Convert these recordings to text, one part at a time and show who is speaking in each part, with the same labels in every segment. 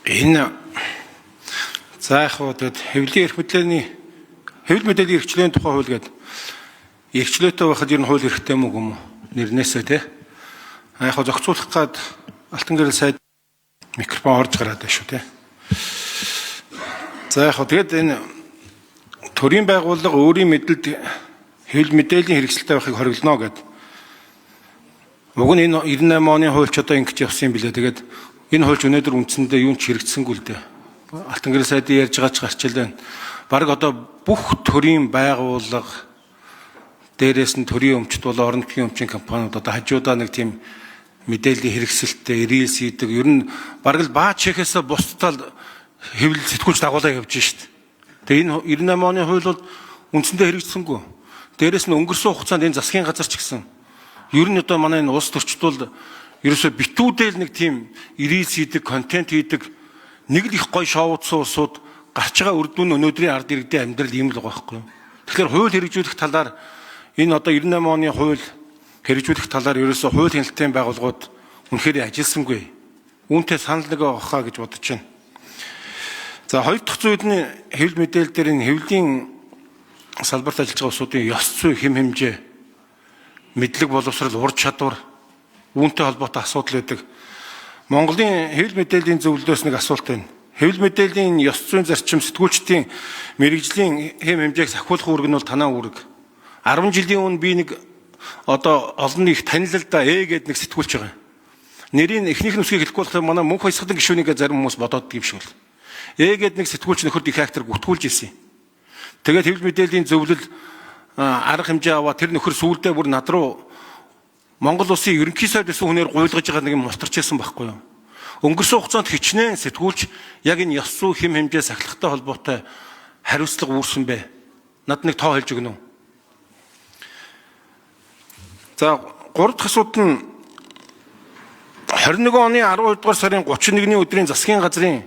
Speaker 1: Энэ за яг хуу тэгэд хэвлэлийн эрх мэдлийн хэвлэл мэдээллийн эрхчлөөний тухай хууль гэдэг эрхчлөөтэй байхад ер нь хууль хэрэгтэй юм уу юм уу? Нэрнээсээ тий. А яг хуу зохицуулах гад Алтан гэрэл сайд микрофон орж гараад байна шүү тий. За яг хуу тэгэд энэ төрийн байгууллага өөрийн мэдлэлд хэвлэл мэдээллийн хэрэгсэлтэй байхыг хориглоно гэд. Уг нь энэ 98 оны хуульч одоо ингэж явсан юм билээ. Тэгээд энэ хуульч өнөөдөр үндсэндээ юун ч хэрэгжсэнгүй л дээ. Алтан гэрэл сайдын ярьж байгаа ч гарч ил байна. Бараг одоо бүх төрийн байгууллага дээрээс нь төрийн өмчт бол орон нутгийн өмчийн компаниуд одоо хажуудаа нэг тийм мэдээллийн хэрэгсэлтэй рилс хийдэг. Ер нь бараг л баач шэхээсээ бусдад хэвлэл сэтгүүлч дагуулаа явж шít. Тэгээ энэ 98 оны хууль бол үндсэндээ хэрэгжсэнгүй. Дээрээс нь өнгөрсөн хугацаанд энэ засгийн газар ч гэсэн ер нь одоо манай энэ улс төрчд бол ерөөсөө битүүдэл нэг тийм рилс хийдэг, контент хийдэг нэг л их гой шоудсан улсууд гарч байгаа үр дүн өнөөдрийн ард иргэдийн амьдрал ийм л байгаа байхгүй юу. Тэгэхээр хууль хэрэгжүүлэх талаар энэ одоо 98 оны хууль хэрэгжүүлэх талаар ерөөсөө хууль хяналтын байгууллагууд үнэхээр ажилласангүй. Үүнтэй санал нэг авахаа гэж бодож байна. За хоёр дахь зүйл нь хэвлэл мэдээлэл дээр энэ хэвлэлийн салбарт ажиллаж байгаа улсуудын ёс зүй хэм хэмжээ мэдлэг боловсрол ур чадвар үүнтэй холбоотой асуудал байдаг. Монголын хэвлэл мэдээллийн зөвлөлөөс нэг асуулт байна. Хэвлэл мэдээллийн ёс зүйн зарчим сэтгүүлчдийн мэргэжлийн хэм хэмжээг сахиулах үүрэг нь бол танаа үүрэг. 10 жилийн өмнө би нэг одоо олон их танил л да ээ гэдэг нэг сэтгүүлч байгаа. Нэрийн эхнийх нь үсгийг хэлэхгүй болохоор манай мөнх баясгалан гишүүнийг зарим хүмүүс бодоод юм шиг бол. Ээ гэдэг нэг сэтгүүлч нөхөрд их актер гүтгүүлж ирсэн. Тэгээд хэвлэл мэдээллийн зөвлөл арга хэмжээ аваа тэр нөхөр сүүлдээ бүр над руу Монгол улсын ерөнхий сайд гэсэн хүнээр гуйлгаж байгаа нэг юм мултарч байсан байхгүй юу? Өнгөрсөн хугацаанд хичнээн сэтгүүлч яг энэ ёс зүй хэм хэмжээ сахилахтай холбоотой хариуцлага үүрсэн бэ? Над нэг тоо хэлж өгнө үү? За гурав дахь асуудал нь 21 оны 12 дугаар сарын 31-ний өдрийн засгийн газрын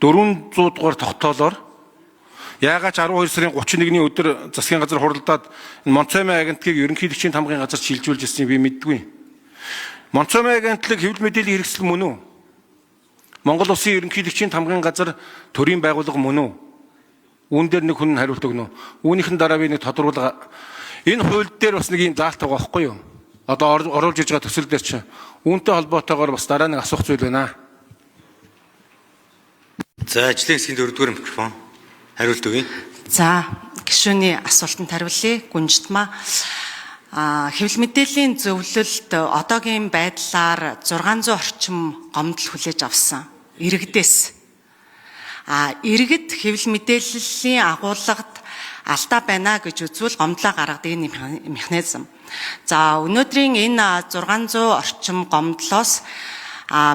Speaker 1: 400 дугаар тогтоолоор яагаад ч 12 сарын 31-ний өдөр засгийн газар хуралдаад энэ Монцомын агентлагийг ерөнхийлөгчийн тамгын газар шилжүүлж ирсэн би мэддгүй. Монцомын агентлаг хэвлэл мэдээллийн хэрэгсэл мөн үү? Монгол улсын ерөнхийлөгчийн тамгын газар төрийн байгууллага мөн үү? Үүн дээр нэг хүн хариулт өгнө. Үүнийхэн дараа би нэг тодруулга энэ хууль дээр бас нэг юм заалт байгаа байхгүй юу? Одоо оруулж иж байгаа төсөл дээр чинь үүнтэй холбоотойгоор бас дараа нэг асуух зүйл байна.
Speaker 2: За ажлын хэсгийн дөрөвдүгээр микрофон хариулт өгье.
Speaker 3: За, гишүүний асуултанд хариулъя. Гүнжтмаа. Хэвлэл мэдээллийн зөвлөлд одоогийн байдлаар 600 орчим гомдол хүлээж авсан. Иргэдээс. Иргэд хэвлэл мэдээллийн агуулгад алдаа байна гэж үзвэл гомдлоо гаргадаг энэ механизм. За, өнөөдрийн энэ 600 орчим гомдлоос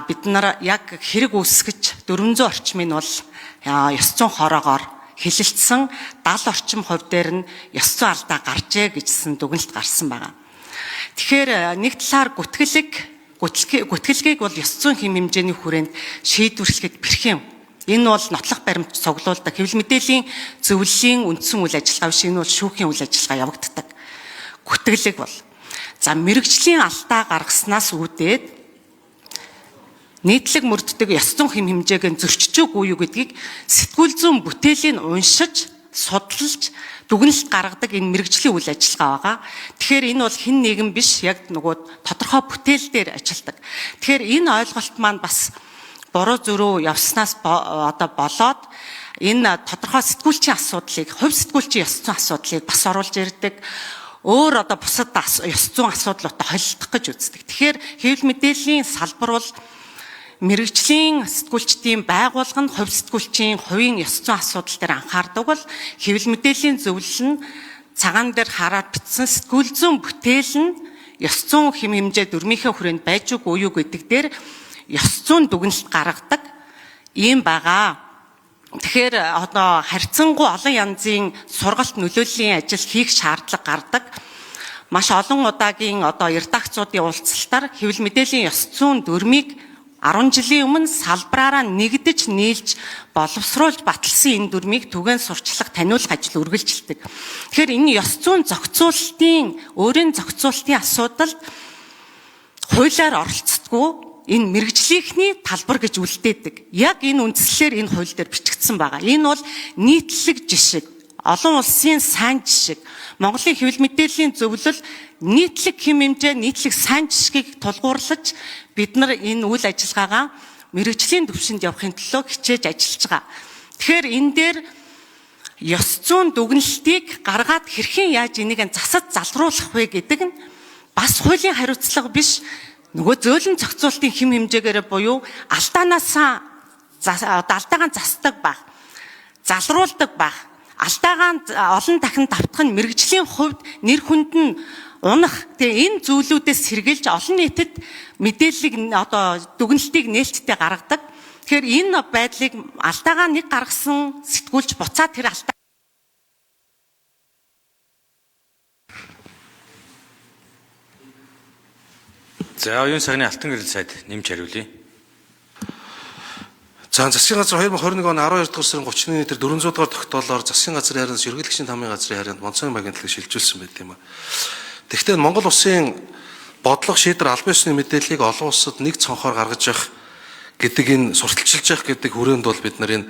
Speaker 3: бид нар яг хэрэг үүсгэж 400 орчмыг нь бол ёс зүйн хороогоор хилэлцсэн 70 орчим хувь дээр нь ёс зүйн алдаа гарчээ гэжсэн дүгнэлт гарсан байгаа. Тэгэхээр нэг талаар гүтгэлгийг бол ёс зүйн хэм хэмжээний хүрээнд шийдвэрлэхэд бэрх юм. Энэ бол нотлох баримт цуглуулдаг хэвлэл мэдээллийн зөвлөлийн үндсэн үйл ажиллагаа биш, энэ бол шүүхийн үйл ажиллагаа явагддаг. Гүтгэлэг бол. За, мэрэгжлийн алдаа гаргаснаас үүдээд нийтлэг мөрддөг ёс зүйн хэм хэмжээг нь зөрчиж үгүй юу гэдгийг сэтгүүл зүйн бүтээлийг уншиж, судалж, дүгнэлт гаргадаг энэ мэрэгжлийн үйл ажиллагаа байгаа. Тэгэхээр энэ бол хэн нэгэн биш, яг нөгөө тодорхой бүтээл дээр ажилладаг. Тэгэхээр энэ ойлголт маань бас буруу зөрүү явснаас одоо болоод энэ тодорхой сэтгүүлчийн асуудлыг, хувь сэтгүүлчийн ёс зүйн асуудлыг бас оруулж ирдэг. Өөр одоо бусад ёс зүйн асуудлуудтай холилдох гэж үздэг. Тэгэхээр хэвлэл мэдээллийн салбар бол мэрэгжлийн сэтгүүлчдийн байгууллага нь хувь сэтгүүлчийн хувийн ёс зүйн асуудал дээр анхаардаг бол хэвлэл мэдээллийн зөвлөл нь цагаан дээр хараад бичсэн сэтгүүл зүйн бүтээл нь ёс зүйн хэм хэмжээ дүрмийнхээ хүрээнд байж үгүй юу гэдэг дээр ёс зүйн дүгнэлт гаргадаг ийм байгаа. Тэгэхээр одоо харьцангуй олон янзын сургалт нөлөөллийн ажил хийх шаардлага гардаг. Маш олон удаагийн одоо редакцуудын уулзалтаар хэвлэл мэдээллийн ёс зүйн дүрмийг 10 жилийн өмнө салбараараа нэгдэж нийлж боловсруулж баталсан энэ дүрмийг түгээн сурчлах, таниулах ажил үргэлжилдэг. Тэгэхээр энэ ёс зүйн зохицуулалтын, өөрийн зохицуулалтын асуудалд хуулиар оролцдоггүй энэ мэргэжлийнхний талбар гэж үлдээдэг. Яг энэ үндслээр энэ хууль дээр бичигдсэн байгаа. Энэ бол нийтлэг жишг. Олон улсын сайн жишг. Монголын хэвлэл мэдээллийн зөвлөл нийтлэг хэм хэмжээ, нийтлэг сайн жишгийг тулгуурлаж бид нар энэ үйл ажиллагаагаа мэргэжлийн түвшинд явахын төлөө хичээж ажиллаж байгаа. Тэгэхээр энэ дээр ёс зүйн дүгнэлтийг гаргаад хэрхэн яаж энийг засаж залруулах вэ гэдэг нь бас хуулийн хариуцлага биш, нөгөө зөөлөн зохицуултын хэм хэмжээгээр буюу алдаанаасаа алдаагаа засдаг баг, залруулдаг баг, алдаагаа олон дахин давтах нь мэргэжлийн хувьд нэр хүнд нь унах. Тэгээ энэ зүйлүүдээс сэргийлж олон нийтэд мэдээллийг одоо дүгнэлтийг нээлттэй гаргадаг. Тэгэхээр энэ байдлыг алдаагаа нэг гаргасан сэтгүүлч буцаад тэр алдаа
Speaker 2: За, оюун сайхны алтан гэрэл сайд нэмж хариулъя.
Speaker 4: За, засгийн газар 2021 оны 12 дугаар сарын 31-ний дээр 400 дугаар тогтоолоор засгийн газрын харьяанаас ерөнхийлөгчийн тамын газрын харьяанд Монцон агентлагийг шилжүүлсэн байт юм а. Тэгэхдээ Монгол улсын бодлого шийдвэр албан ёсны мэдээллийг олон улсад нэг цонхоор гаргаж явах гэдэг энэ сурталчилж явах гэдэг хүрээнд бол бид нар энэ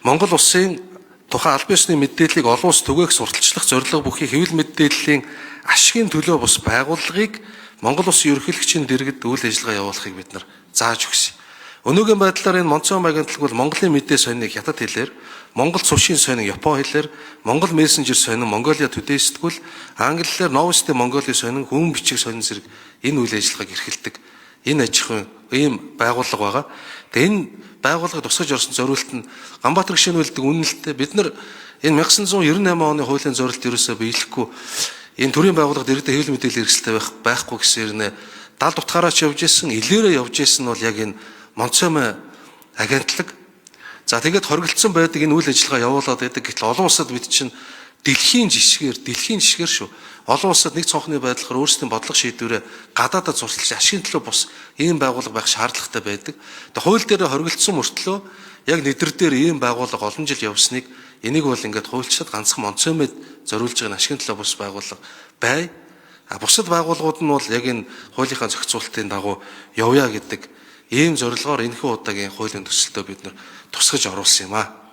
Speaker 4: Монгол улсын тухайн албан ёсны мэдээллийг олон улс түгээх сурталчлах зорилго бүхий хэвлэл мэдээллийн ашигын төлөө бус байгууллагыг Монгол улсын ерөнхийлөгчийн дэргэд үйл ажиллагаа явуулахыг бид нар зааж өгсөн. Өнөөгийн байдлаар энэ Монцон агентлаг бол Монголын мэдээ сониныг хятад хэлээр, Монгол цувшийн сонин Япон хэлээр, Монгол мессенжер сонин Mongolia Today сэтгүүл, англиар Новости Mongolia сонин, хүн бичиг сонин зэрэг энэ үйл ажиллагааг эрхэлдэг энэ аж ахуйн ийм байгууллага байгаа. Тэгээ энэ байгууллагыг тусгаж орсон зориулт нь Ганбаатар гишүүн үлдэг үнэнэлтээ бид нар энэ 1998 оны хуулийн зорилт ерөөсөө биелэхгүй энэ төрийн байгууллага дэргэдээ хэвлэл мэдээлэл хэрэгсэлтэй байхгүй гэсэн хэрнээ далд утгаараа ч явж исэн, илээрээ явж исэн нь бол яг энэ Монцомой агентлаг. За, тэгээд хоригдсон байдаг энэ үйл ажиллагаа явуулаад байдаг. Гэтэл олон улсад бид чинь дэлхийн жишгээр шүү. Олон улсад нэг цонхны байдлаар өөрсдийн бодлого шийдвэрээ гадаадад зурсалж ашигын төлөө бус ийм байгууллага байх шаардлагатай байдаг. Тэгээд хууль дээр хоригдсон мөртлөө яг нэдэр дээр ийм байгууллага олон жил явсныг энийг бол ингээд хуульчлаад ганцхан Монцомед зориулж байгаа ашигын төлөө бус байгууллага бай. А бусад байгууллагууд нь бол яг энэ хуулийнхаа зохицуултын дагуу явъя гэдэг ийм зорилгоор энэхүү удаагийн хуулийн төсөлтөө бид нар тусгаж оруулсан юм а.